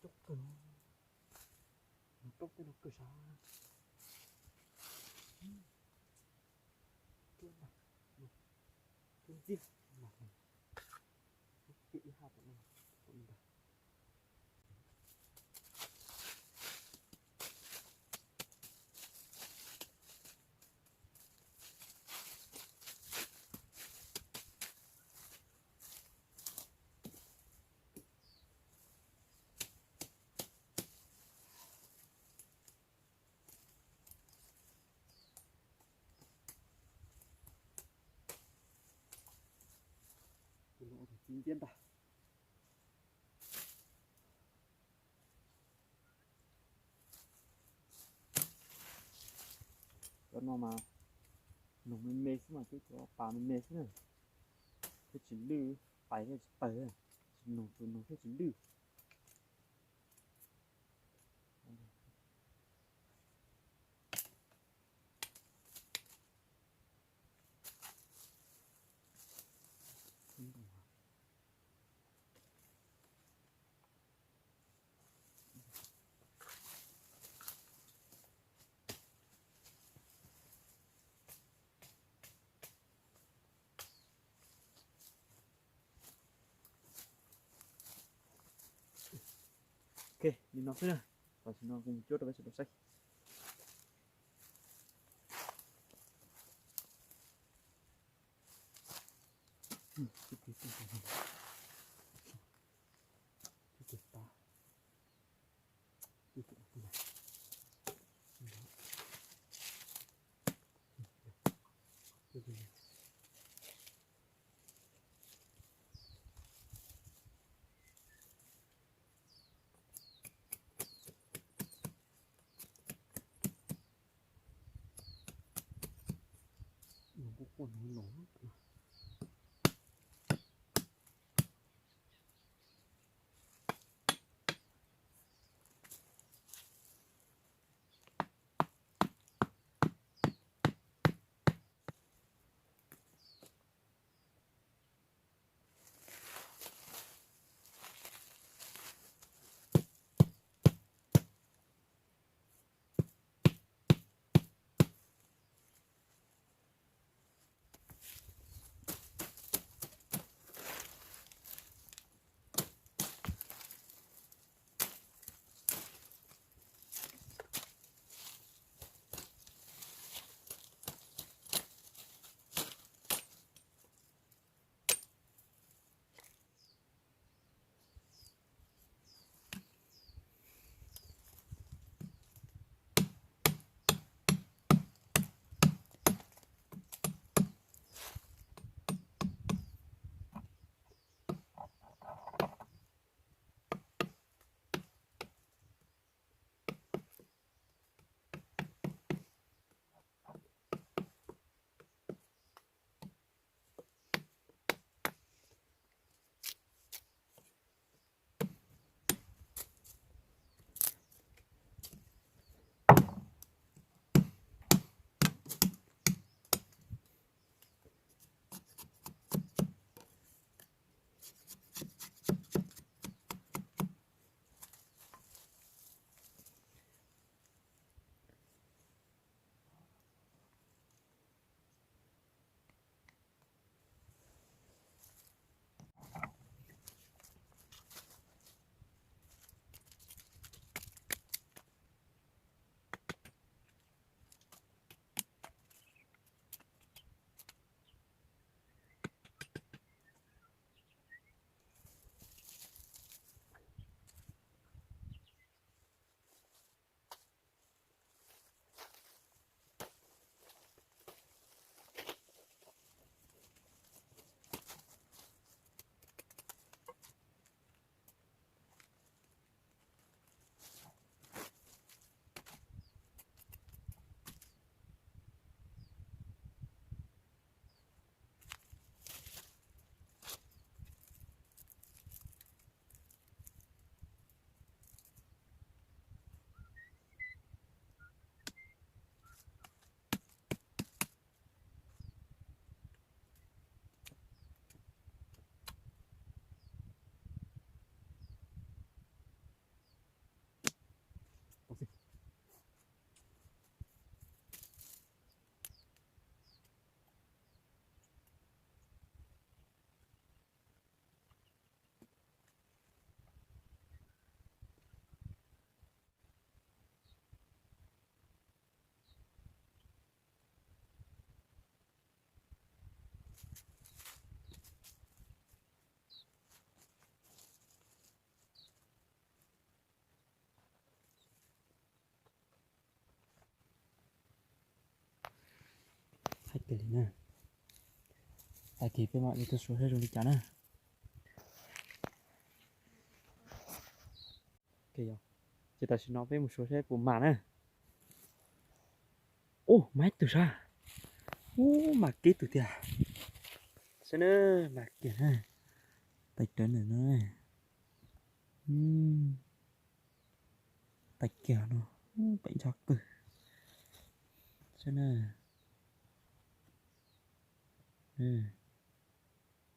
Coob kawg, coob tej no kawg sav. Coob ntag, coob ntxiag, coob ib haj tom no, tom no ntag. Txiv ntxiab ntag. Cov no mas nug me me xwb mas, cov pas me me xwb na, thiab tsis lwj, pais thiab tsis tawg, tsis nug tus nug thiab tsis lwj. Ok, li no xwb na, tam sim no kuv mus cuab rau peb sawv daws saib. Qab kawg li na. Tag kis peb mam li tuaj suav saib zoo li cas na. Ces tam sim no peb mus suav saib puas mam na. Ub, mam ib tug sab. Ub, mam kiag ib tug tiag. Saib na, mam kiag na. Tais rawv ntawm no. Tais kiag no, pem ntsog kawg. Saib na.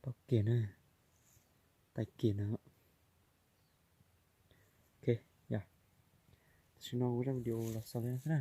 Tau kiag na. Tais kiag no. Ok, yog tam sim no kuv zaj video los xaus li no xwb na.